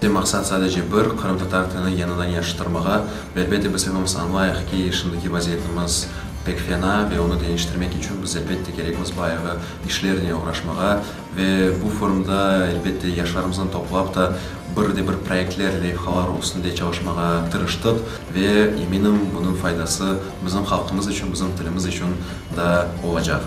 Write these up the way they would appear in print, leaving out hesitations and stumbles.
Maqsat sadece bir, qırımtatar tilini yañıdan yaşatırmağa. Ve elbette biz epimiz añlayıq ki, şimdiki vaziyetimiz pek fena ve onı deñiştirmek içün biz elbette kerekmiz bayağı işlernen oğraşmağa. Ve bu forumda elbette yaşlarımıznı toplap da bir de bir proyektler, leyhalar üstünde çalışmağa tırıştıq. Ve eminim, bunıñ faydası bizim halqımız içün, bizim tilimiz içün da olacaq.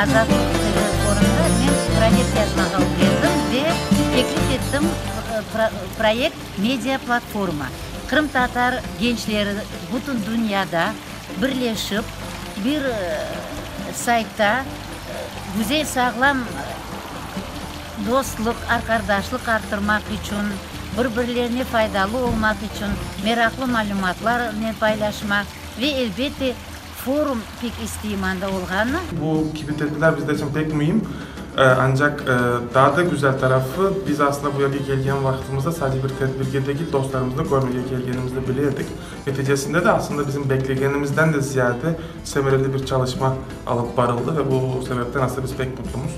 Azatlıq tili forumda men proyekt yazmağa ögrendim ve teklif ettim proyekt Media-platforma, qırımtatar gençleri bütün dünyada birleşip, bir saytta güzel, sağlam dostluq, arqardaşlıq arttırmaq içün, bir-birlerine faydalı olmaq içün meraqlı malümatlarnen paylaşmaq ve, elbette, Forum pek isteyim anda olğanı. Bu kibi tedbirler bizler içün pek müim. Ancaq daa da güzel tarafı, biz aslında bu yerge kelgen vaqtımızda sadece bir tedbirge degil, dostlarımıznı körmege kelgenimizni bile edik. Neticesinde de aslında bizim beklegenimizden de ziyade semereli bir çalışma alıp barıldı ve bu sebepten aslında biz pek mutlumız.